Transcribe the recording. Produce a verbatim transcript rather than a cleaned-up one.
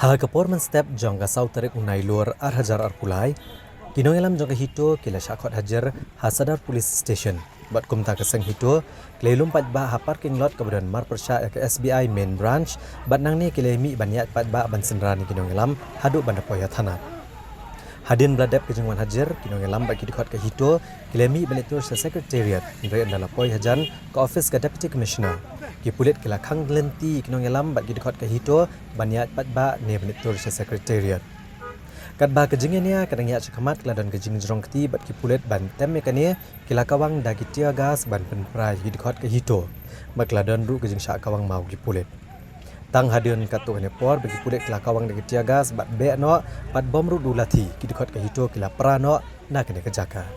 Ha ka por mynstep jong ka saw tarik u Nailur ar hajar arphew lai, ki nongïalam jong ka HITO ki la shah khot hajir ha Sadar Police Station. Bad kumta ka seng HITO ki la lum paidbah ha parking lot kaba don marpyrshah ïa ka SBI main branch, bad nangne ki la mih ban ïaid paidbah ban synran ïa ki nongïalam haduh ban da poi ha thana. Hadien ba la dep ka jingwan hajir, ki nongïalam bad ki dkhot ka HITO ki la mih ban leit tur sha Secretariat, hynrei ynda la poi hajan ka office ka Deputy Commissioner, ki pulit ki la khang lynti ïa ki nongïalam bad ki dkhot ka HITO ban ïaid paidbah ne ban leit tur sha Secretariat. Katba ka jingïania ka dang ïaid shakhmat, ka la don ka jingjrong kti bad ki pulit ban tem ïa kane, ki la kawang da ki tear gas ban pynpra ïa ki dkhot ka HITO. Bad ka la don ruh ka jingshah kawang maw ki pulit. Tang hadien katto katne por ba ki pulit ki la kawang da ki tear gas bad beh noh, bad bom ruh da u lathi, ki dkhot ka HITO ki la pra noh na kane ka jaka.